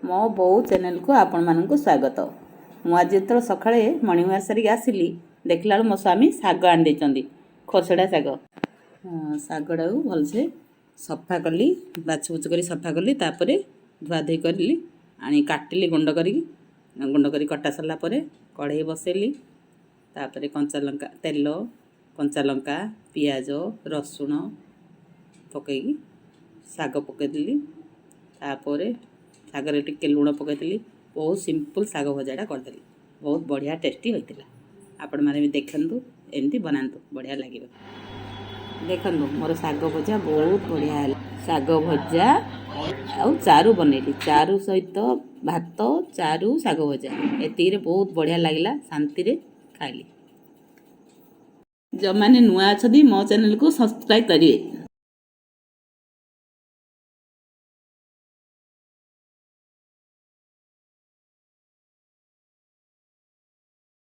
ମୋ ବୋଉ ଚ୍ୟାନେଲକୁ ଆପଣମାନଙ୍କୁ ସ୍ୱାଗତ। ମୁଁ ଆଜି ଯେତେବେଳେ ସକାଳେ ମର୍ଣ୍ଣିଂ ୱାକ୍ ସାରିକି ଆସିଲି, ଦେଖିଲା ବେଳକୁ ମୋ ସ୍ୱାମୀ ଶାଗ ଆଣିଦେଇଛନ୍ତି, ଖସଡ଼ା ଶାଗ। ଶାଗଟାକୁ ଭଲସେ ସଫା କଲି, ବାଛୁବୁଛୁ କରି ସଫା କଲି। ତାପରେ ଧୁଆଧୁଇ କରିଲି, ଆଣି କାଟିଲି ଗୁଣ୍ଡ କରିକି। ଗୁଣ୍ଡ କରି କଟା ସରିଲା ପରେ କଢ଼େଇ ବସେଇଲି। ତାପରେ କଞ୍ଚା ଲଙ୍କା, ତେଲ, କଞ୍ଚା ଲଙ୍କା, ପିଆଜ, ରସୁଣ ପକେଇକି ଶାଗ ପକେଇଦେଲି। ତାପରେ ଶାଗରେ ଟିକେ ଲୁଣ ପକେଇଦେଲି। ବହୁତ ସିମ୍ପଲ୍ ଶାଗ ଭଜାଟା କରିଦେଲି। ବହୁତ ବଢ଼ିଆ ଟେଷ୍ଟି ହୋଇଥିଲା। ଆପଣମାନେ ବି ଦେଖନ୍ତୁ, ଏମିତି ବନାନ୍ତୁ, ବଢ଼ିଆ ଲାଗିବ। ଦେଖନ୍ତୁ, ମୋର ଶାଗ ଭଜା ବହୁତ ବଢ଼ିଆ ହେଲା। ଶାଗ ଭଜା ଆଉ ଚାରୁ ବନେଇଲି। ଚାରୁ ସହିତ ଭାତ, ଚାରୁ, ଶାଗ ଭଜା, ଏତିକିରେ ବହୁତ ବଢ଼ିଆ ଲାଗିଲା। ଶାନ୍ତିରେ ଖାଇଲି। ଯେଉଁମାନେ ନୂଆ ଅଛନ୍ତି, ମୋ ଚ୍ୟାନେଲକୁ ସବସ୍କ୍ରାଇବ୍ କରିବେ।